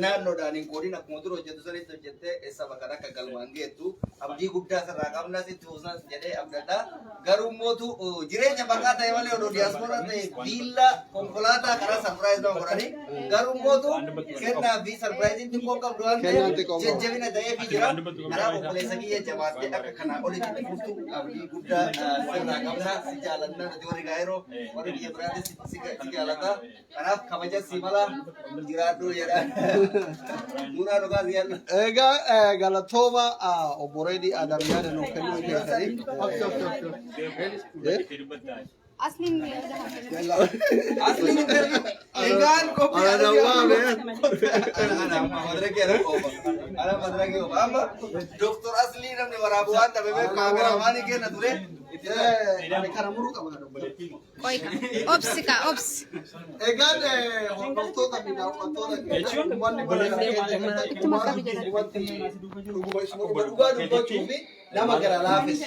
naannoodhaan hin qoodin akkuma dura hojjettu sanitti hojjettee saba kan akka galmaan geettu abdii guddaa sirraa qabna sitti fufnas jedhee abdadha. Garuu mootu jireenya maqaa ta'e malee odoo diyaaspooraa ta'e viillaa konkolaataa karaa surprise nama godhanii garuu mootu kennaa fi sarpiraayiziin xiqqoo qabdu waan Kennaan ta'eef xiqqoo qabdu. jajjabina ta'eefii jira. Karaa obboleessa kiyya jabaattee akka kanaa olitti itti fuftu abdii guddaa sirraa qabna si jaalannaa nuti warri Kaayiroo warri biyya biraatis si jaalata. Kanaaf kabaja si mala jiraadhu jedha. Muraa dhugaa si yaadna. Egaa galatooma obbo Reedii Adam yaada nuuf kennuu keessanii. Asliin egaan qophii Ana waame. Ana amma madaraka ana oofa. Ana madaraka oofa. Amma Doktor Aslii namni waraabu waan dhabeef kaameraamaanii kenna ture. Ani kana muruu qaba. Obsi ka obsi. Egaan hordoftoota fi daawwattoota keenya uummanni bara kana keessa dhuguma dhuguma dhugaa dubbachuu fi nama gara laafisa.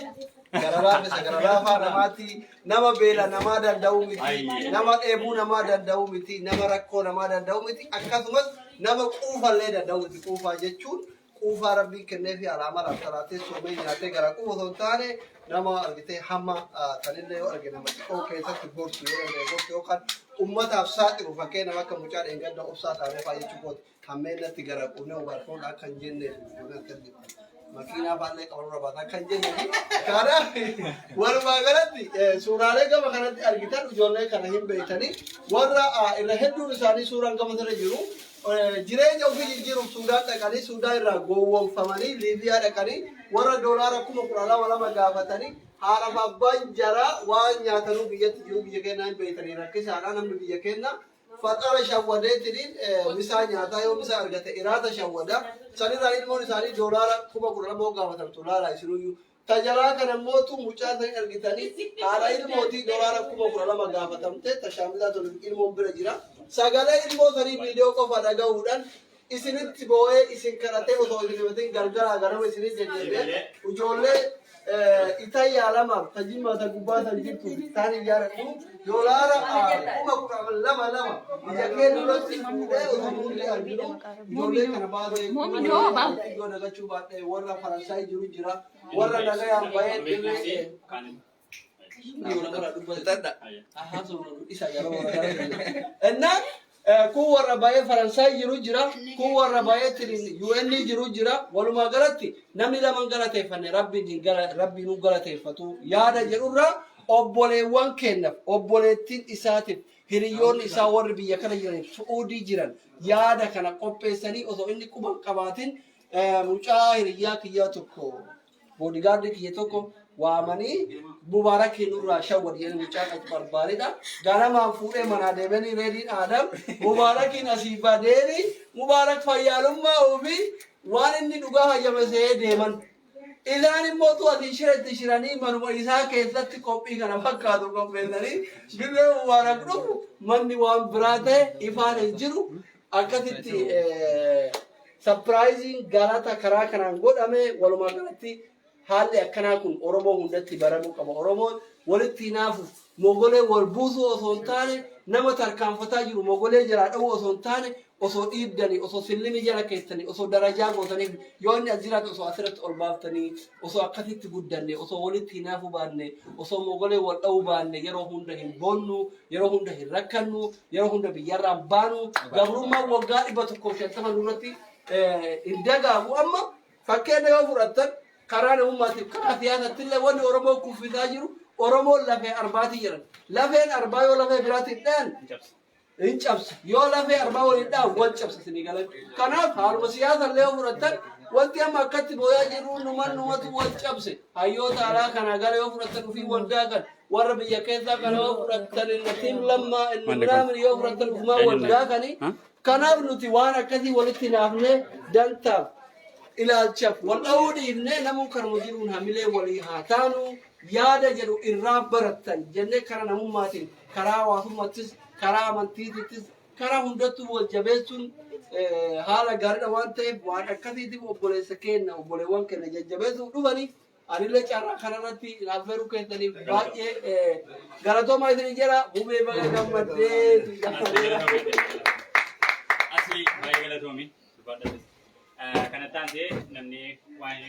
Gara laafisa gara laafaa namaatti nama beela namaa danda'uu miti nama dheebuu namaa danda'uu miti nama rakkoo namaa danda'uu miti akkasumas nama quufallee danda'uu miti quufaa jechuun quufaa rabbiin kennee fi alaamaa laftalaatee soomee nyaatee gara quufa osoo hin taane nama argitee hamma sanillee yoo arge nama xiqqoo keessatti gorsu yoo danda'e gorsu yookaan ummataaf saaxilu fakkee nama akka mucaa dheengadda obsaa taanee fa'aa jechuu kooti hammeenatti gara quufnee hubarfoon akka hin jenneef akka hin jette makiinaa fa'aallee qabarra baata akka hin jenneef kanaaf walumaa galatti suuraalee gama kanatti argitan ijoollee kana hin beektanii warra irra hedduun isaanii suuraan gama sana jiru jireenya ofii jijjiiruuf Suudaan dhaqanii Suudaan irraa gowwoomfamanii Liibiyaa dhaqanii warra doolaara 12,000 lama gaafatanii haadhaaf abbaan jaraa waan nyaatanuu biyyatti jiru biyya keenyaa hin beektanii rakkisaadha namni biyya keenya faxara shawwadeetiniin misaa nyaataa yoo misaa argate iraata shawwada sanirraa ilmoon isaanii doolaara 12,000 yoo gaafatamtu laala isinuyyuu tajalaa kana mootu mucaa sanii argitanii haadha ilmootii doolaara 12,000 gaafatamte tashaamilaa tolu ilmoon bira jira sagalee ilmoo sanii viidiyoo qofa dhaga'uudhaan isinitti boo'ee isin kadhatee osoo isin himatin galgalaa ganama isinit deddeebi'ee ijoollee itayyaa lamaaf tajimmaa ta gubbaa san jirtu taan hin jaaladhu doolaara 12,000 lama biyya keenya irratti fuudhee osoo hundi arginu ijoollee kana baasee yoo dagachuu baadhee warra Faransaay jiru jira warra nagayaan bahee dirree Innaan kun warra baay'ee Faransaay jiru jira, kun warra baay'ee UN jiru jira. Walumaa galatti namni lama hin galateeffanne rabbiin hin rabbiin hin galateeffatu yaada jedhurraa obboleewwan keenyaaf obboleettiin isaatiif hiriyoonni isaa warri biyya kana jiran Su'uudii jiran yaada kana qopheessanii osoo inni quba hin qabaatin mucaa hiriyyaa kiyyaa tokko boodigaardii kiyya tokko waamanii Mubaarakii nurraa shawwad jedhanii mucaa kan barbaadedha. Ganamaan fuudhee manaa deemanii reediin Aadam Mubaarakiin asii badeeni Mubaarak fayyaalummaa ofii waan inni dhugaa hayyame se'ee deeman. Isaan immoo tu asii shira itti shiranii manuma isaa keessatti qophii kana fakkaatu qopheessanii dirree Mubaarak dhufu manni waan biraa ta'e ifaan hin jiru akkasitti sapiraayiziin galata karaa kanaan godhame walumaa galatti haalli akkanaa kun Oromoo hundatti baramuu qaba. Oromoon walitti hinaafuuf mogolee wal buusuu osoo hin taane Nama tarkaanfataa jiru mogolee jalaa dha'uu osoo hin taane, osoo dhiibdanii, osoo sillimii jala keessanii, osoo darajaa gootaniif, yoo inni as jiraate osoo asirratti ol baaftanii, osoo akkasitti guddanne, osoo walitti hinaafuu baanne, osoo mogolee wal dha'uu baanne, yeroo hunda hin boonnu, yeroo hunda hin rakkannu, yeroo hunda biyyarraa hin baanu. Gabrummaan waggaa 150 nurratti hin dagaagu. Amma fakkeenya yoo fudhattan, karaa namummaatiif karaa siyaasatti illee wanni Oromoo kuffisaa jiru, Oromoon lafee arbaatii jedhan. Lafeen arbaa yoo lafee biraatiin dhayan hin cabsa. Yoo lafee arbaa waliin dhahan wal cabsa isinii galan. Kanaaf haaluma siyaasa illee yoo fudhattan, wanti amma akkatti booyaa jiru numan numatu wal cabse. Hayyoota alaa kanaa gara yoo fudhattan ofii wal daakan. Warra biyya keessaa kana yoo fudhattan, inni tiim lammaa, inni minaamin yoo fudhattan ofumaa wal daakanii. Kanaaf nuti waan akkasii walitti naafnee, dantaaf ilaalchaaf wal dha'uu dhiifnee, namuu kanuma jiruun hamilee walii haa taanu yaada jedhu irraa barattan jennee, karaa namummaatiin, karaa hawaasummaattis, karaa amantiittis, karaa hundattuu wal jabeessuun haala gaariidha waan ta'eef, waan akkasiitiif obboleessa keenya, obboleewwan keenya jajjabeessuuf dhufanii, anillee carraa kanarratti affeeruu keessaniif baay'ee galatoomaa isin jedha. Bubee, baga gammaddee. Asli, baay'ee galatoomi. Dubbadhatis. Kanatti aansee namni waan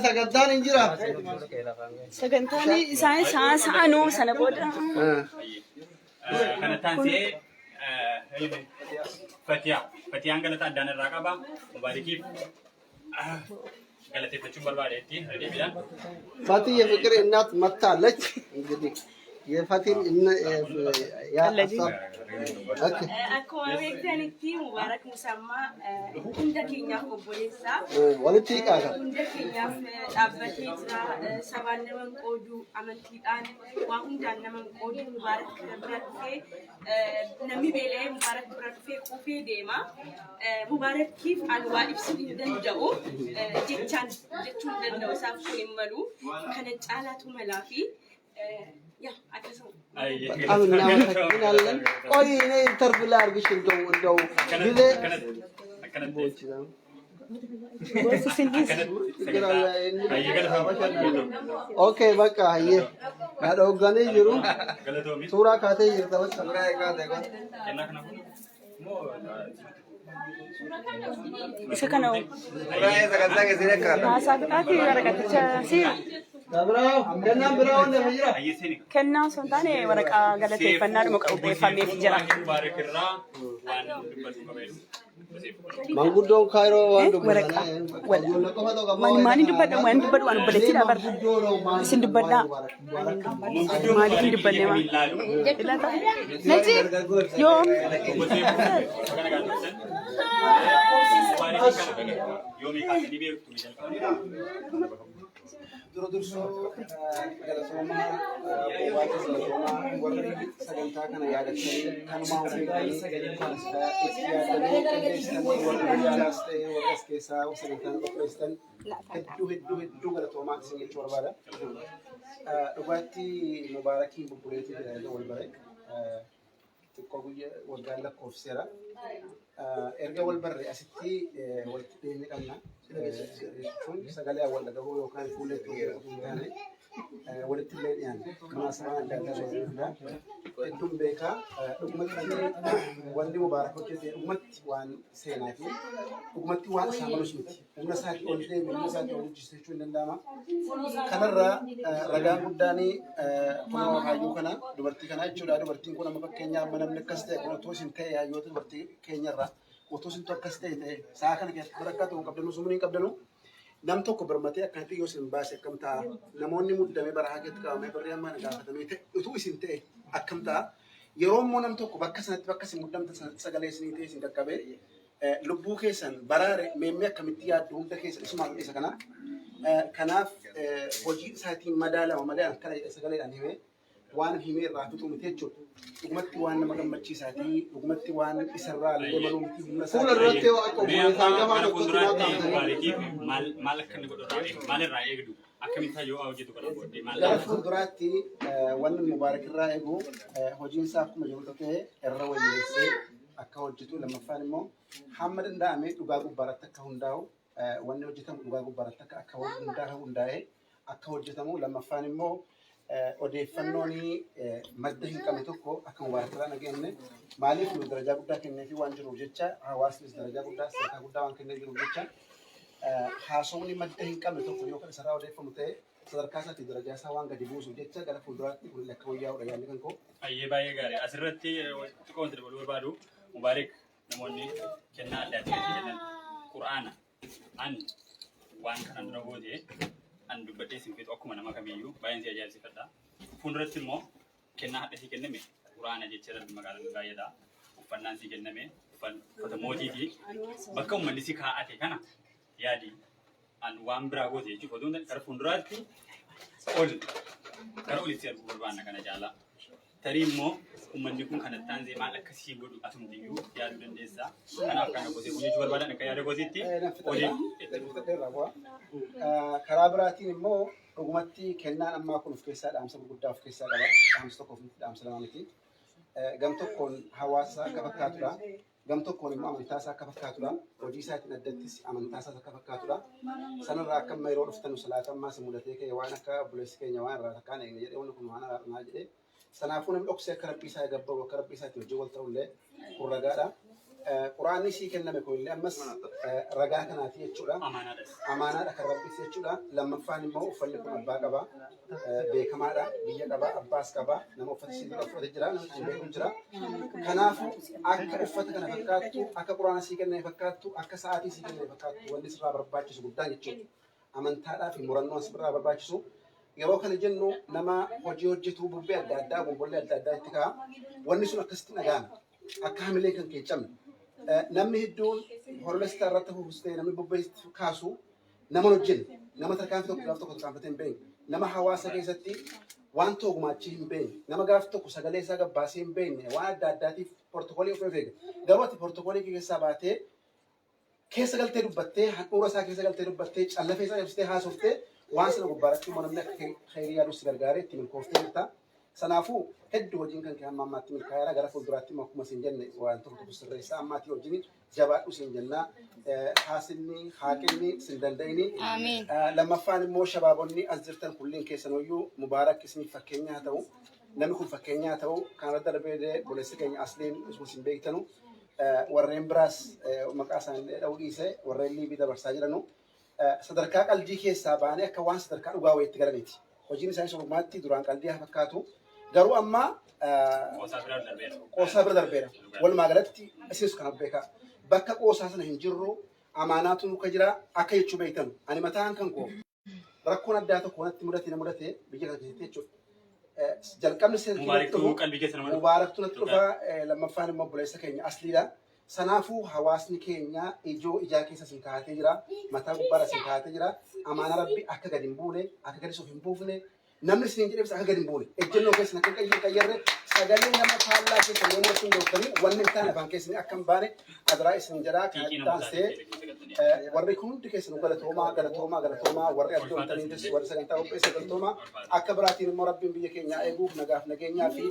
Sagantaan hin jira. Sagantaan isaan isaan sa'anuu sana booda. Kanatti aansee Fatiyaa. Fatiyaan galata addaan irraa qaba. Mubaarikiif galateeffachuun barbaadeetti deebiidhaan. ፈቲ የፍቅር እናት መጥታለች። እንግዲህ የፈቲን ያ ሀሳብ okay። Akkuma beektanitti Mubaarak Musammaa hunda keenyaaf obboleessa. Walitti hiiqaa. Hunda keenyaaf dhaabbatee jira. Sabaan nama hin qoodu, amantiidhaan waa hundaan nama hin qoodu. Mubaarak bira dhufee namni beela'ee Mubaarak bira dhufee quufee deema. Mubaarakiif ani waa ibsuu hin danda'u. Jechaan jechuu hin danda'u, isaaf kun hin malu. Kana caalaatu malaa fi yaa akkasuma. በጣም እናመሰግናለን። ቆይ እኔ interview ላድርግሽ፣ እንደው እንደው ጊዜ Akkanatti. ችግር አለ። Okay, በቃ hayyee na dhogganii jiru. Galatoomi. Suuraa kaatee jirta bakka. Kennaa kana kun moo Isa kana haasaa fixaati waraqaticha si Biraa kennaan biraa wanti hafe jira. Hayyee, seeni. Kennaa osoo hin taane waraqaa galateeffannaadhuma qopheeffameef jira. Mubaarak irraa waan dubbatu qabeeru. Manguddoon Kaayiroo waan Waraqaa. dubbatan. Maaliin dubbadha? Waan dubbadhu waan obboleettiidha bara. Isin dubbadhaa. Maaliif hin dubbanne waan? Ilata. Najiib yoom? Kana gaafatan. Mubaarak kana yoomii kaasanii beektu jalqaba? Dura dursoo galatoomaa, waaqa galatoomaa, warri sagantaa kana yaadattanii kanumaa of eeganii itti yaadanii qindeessitanii, warri biyyaas ta'e warri as keessaa sagantaa kana qopheessitan, hedduu hedduu hedduu galatoomaa isin jechuu barbaada. Dhugaatti Mubaarakiin bubbuleetii jedhamee wal bare xiqqoo guyyaa waggaan lakkoofseera. Erga wal barre asitti walitti dhiyeenya qabna. Jechuun sagalee wal dhagahuu yookaan fuulleetti wal dhagahuu hin taane, walitti illee dhiyaanne munaasabaan adda addaa ta'uu danda'a. Hedduun beekaa, dhugumatti wanni Mubaarak hojjete dhugumatti waan seenaa fi dhugumatti waan isaa malus miti. Humna isaatii ol deeme, humna isaatii ol hojjechuu jechuun hin danda'ama. Kanarraa ragaan guddaan kunoo hayyuu kana, dubartii kana jechuudha. Dubartiin kun amma fakkeenyaa amma namni akkas ta'e kun otoo isin ta'e, hayyoota dubartii keenyarraa otoo isintu akkas ta'e ta'e, sa'a kana keessatti bakka ta'uu qabdanu, sumni hin qabdanu. Nam tokko birmatee akkanatti yoo isin baase akkam ta'a? Namoonni muddamee barahaa keessatti qabamee birrii amma gaafatamee ta'e utuu isin ta'e akkam ta'a? Yeroo immoo nam tokko bakka sanatti, bakka isin muddamtan sanatti sagalee isinii ta'e, isin qaqqabee lubbuu keessan baraare, meemmee akkamitti yaaddu hunda keessa isumaaf isa kana. Kanaaf hojii isaatiin madaalama malee akkana jedhee sagaleedhaan himee waan himee irraa fixu miti jechuudha. Dhugumatti waan nama gammachiisaatii, dhugumatti waan isarraa illee maluu miti, humna Fuula duratti yoo akka Mee obboleessa amma hangafaa gara tokkotti naa fuulduraatti qaamtanii. Mubaarakiif maal maal akka inni godhu irraa eegdu? Maal irraa eegdu? Akkamitti yoo hojjetu kana booddee maal Gara fuulduraatti wanni Mubaarak irraa eegu, hojiin isaa akkuma jiru ta'e irra wayyeessee akka hojjetu, lammaffaan immoo hamma danda'ame dhugaa gubbaarratti akka hundaa'u. Wanni hojjetamu dhugaa gubbaarratti akka hundaa hundaa'ee akka hojjetamu, lammaffaan immoo odeeffannoon madda hin qabne tokko akka Mubaarakirraa dhageenye, maaliif nu darajaa guddaa kenneefi waan jiruuf jecha, hawaasnis darajaa guddaa, sadarkaa guddaa waan kennee jiruuf jecha, haasawni madda hin qabne tokko yoo kan isarraa odeeffamu ta'e sadarkaa isaatti darajaa isaa waan gadi buusuuf jecha gara fuulduraatti kun akka wayyaa'udha yaadni kan koo. Ayyee, baay'ee gaarii. Asirratti xiqqoo wanti dabaluu barbaadu, Mubaarik namoonni kennaa adda addaa kennan Qur'aana an waan kana dura goote an dubbadhee sin fixu, akkuma nama kamiiyyuu baay'een si ajaa'ibsiifadha. Fuulduratti immoo kennaa hadha sii kenname Qur'aana jecha rabbi magaalaa baay'eedha. Uffannaan sii kenname uffata mootiiti. Bakka uummanni si kaa'ate kana yaadi, an waan biraa goote jechuuf otoo hin taane gara fuulduraatti ol gara olitti arguu barbaanna kana caalaa. Tarii immoo uummanni kun kanatti aansee maal akkasii godhu asumtiyyuu yaaduu dandeessa. Kanaaf kana gosee kun jechuu barbaadan akka yaada goseetti olii itti Karaa biraatiin immoo dhugumatti kennaan ammaa kun of keessaa dhaamsa gurguddaa of keessaa qaba. Dhaamsa tokkoof miti, dhaamsa lama miti. Gam tokkoon hawaasa isaa akka fakkaatudha. Gam tokkoon immoo amantaa isaa akka fakkaatudha. Hojii isaatiin addattis amantaa isaas akka fakkaatudha. Sanarraa akka amma yeroo dhuftan salaata ammaa si mudatee ka'e waan akka obboleessi keenya waan irraa takkaan eegne jedhee, wanni kun waan araadhanaa jedhee. Sanaafuu namni dhoksee akka rabbii isaa gabbaru, akka rabbii isaatiin hojii wal ta'ullee kun ragaadha. Quraanni sii kenname kunillee ammas ragaa kanaati jechuudha. Amaanaadha kan rabbiiti jechuudha. Lammaffaan immoo uffanni kun abbaa qaba. Beekamaadha. Biyya qaba. Abbaas qaba. Nama uffata sii dura uffate jira. Namni ittiin beeku jira. Kanaafuu akka uffata kana fakkaattu, akka quraana sii kenname fakkaattu, akka sa'aatii sii kenname fakkaattu wanni sirraa barbaachisu guddaan jechuudha. Amantaadhaa fi murannoon sirraa barbaachisu. Yeroo kana jennu nama hojii hojjetu bubbee adda addaa, bombollee adda addaa itti ka'a. Wanni sun akkasitti dhaga'ama. Akka hamilee kan kee cabne. Namni hedduun horolestaa irratti hafuufis ta'e namni bubbee kaasu nama hin hojjenne, nama tarkaanfii tokko gaaf tokko tarkaanfatee hin beekne, nama hawaasa keessatti waan tokko gumaachee hin beekne, nama gaaf tokko sagalee isaa gabbaasee hin beekne, waan adda addaatiif portokoolii of eega. Garuu ati portokoolii keessaa baatee keessa galtee dubbattee, handhuura isaa keessa galtee dubbattee, callafee isaa ibsitee haasoftee, waan sana gubbaarratti immoo namni akka kheyrii yaaduu si gargaaree itti milkooftee jirta. Sanaafuu hedduu hojiin kan kee hamma ammaatti milkaa'eera. Gara fuulduraatti immoo akkuma isin jenne waan tokko tokko sirreessaa ammaatii hojiin jabaadhu isin jennaa. Haasinni haaqinni isin danda'ini. Amiin. Lammaffaan immoo shabaabonni as jirtan kulliin keessanoyyuu Mubaarak isiniif fakkeenya haa ta'u. Namni kun fakkeenya haa ta'u. Kanarra darbee obboleessi keenya Asliin isuma isin beektanu. Warreen biraas maqaa isaanii dha'uu dhiise, warreen liivii dabarsaa jiranu sadarkaa qaldii keessaa baanee akka waan sadarkaa dhugaa wayiitti galaniiti. Hojiin isaanii sorumaatti duraan qaldii haa fakkaatu. Garuu amma qoosaa bira darbeera. Walumaa galatti isinis kana beekaa. Bakka qoosaa sana hin jirru, amaanaatu nuka jira akka jechuu beektan. Ani mataan kan koo rakkoon addaa tokko natti mudate, na mudate biyya kana keessatti jechuudha. Jalqabni Mubaaraktuu qalbii keessa nama dhufa. Mubaaraktuu natti dhufa, lammaffaan immoo obboleessa keenya Asliidha. Sanaafuu hawaasni keenya ijoo ijaa keessa isin kaa'atee jira. Mataa gubbaarra isin kaa'atee jira. Amaanaa rabbi akka gadi hin buune, akka gadi of hin buufne, namni isin jedheefis akka gadi hin buune. Ejjennoo keessan akka hin qayyarre, sagalee nama faallaa keessa yoo murtuu dooftanii wanni hin taane afaan keessanii akka hin baane adaraa isin jedhaa. Kanatti aansee warri kun hundi keessanuu galatoomaa, galatoomaa, galatoomaa, warri arjoomtaniitis, warri sagantaa qopheesse galatoomaa. Akka biraatiin immoo rabbiin biyya keenyaa eeguuf nagaaf nageenyaa fi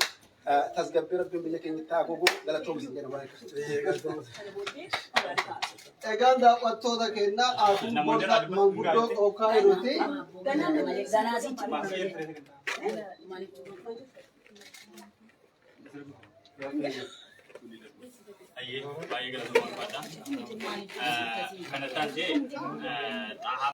tasgabbii rabbiin biyya keenyatti haa gogu, galatoom isin jedha. Egaan daawwattoota keenya, asuun gorsa manguddoo dhookaa jiruti. Ganaa sichi. Ayyee, baay'ee galatoomaa, ulfaadha. Kanatti aansee Xaahaa.